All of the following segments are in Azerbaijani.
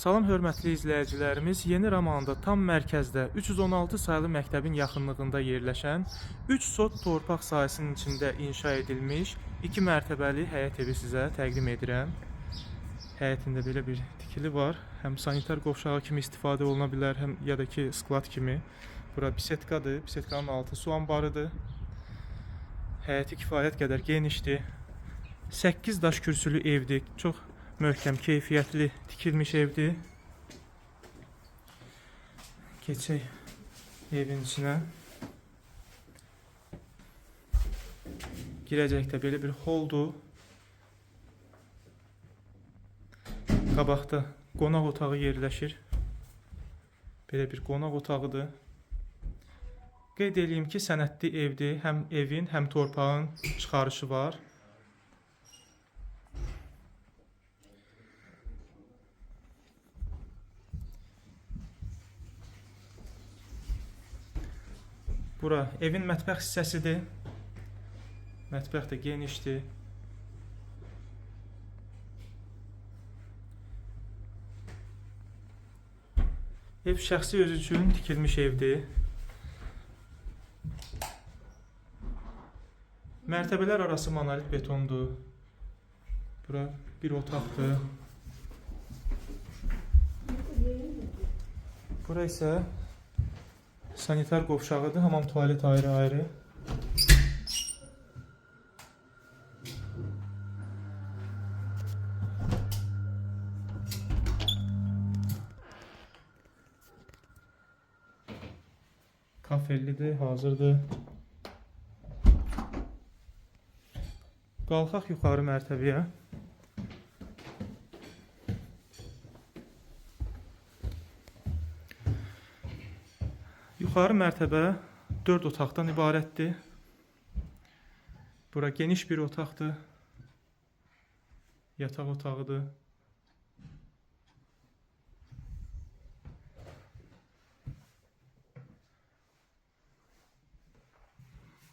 Salam hörmətli izləyicilərimiz, Yeni Ramanda tam mərkəzdə 316 saylı məktəbin yaxınlığında yerləşən 3 sot torpaq sahəsinin içində inşa edilmiş 2 mərtəbəli həyət evi sizə təqdim edirəm. Həyətində belə bir tikili var. Həm sanitar qovşağı kimi istifadə oluna bilər, həm ya da ki sklad kimi. Bura bisetkadır. Bisetkanın altı su anbarıdır. Həyəti kifayət qədər genişdir. 8 daş kürsülü evdir. Çox möhkəm, keyfiyyətli tikilmiş evdir. Keçək evin içinə. Girəcəkdə belə bir holdur. Qabaqda qonaq otağı yerləşir. Belə bir qonaq otağıdır. Qeyd eləyim ki, sənədli evdir. Həm evin, həm torpağın çıxarışı var. Bura evin mətbəx hissəsidir. Mətbəx də genişdir. Ev şəxsi özü üçün tikilmiş evdir. Mərtəbələr arası monolit betondur. Bura bir otaqdır. Bura isə sanitar qovşağıdır. Hamam tualet ayrı-ayrı. Kafellidir, hazırdır. Qalxaq yuxarı mərtəbəyə. Yuxarı mərtəbə 4 otaqdan ibarətdir. Bura geniş bir otaqdır. Yataq otağıdır.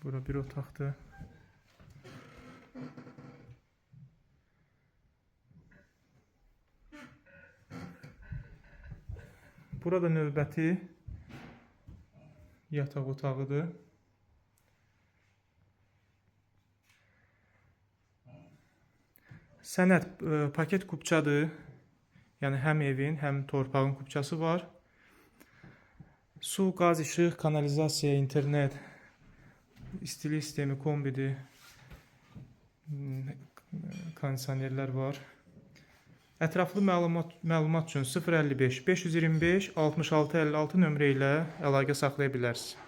Bura bir otaqdır. Burada növbəti yataq otağıdır. Sənəd paket kupçadır. Yəni həm evin, həm torpağın kupçası var. Su, qaz, işıq, kanalizasiya, internet, istilik sistemi, kombidir. Kondisionerlər var. Ətraflı məlumat üçün 055 525 66 56 nömrə ilə əlaqə saxlaya bilərsiniz.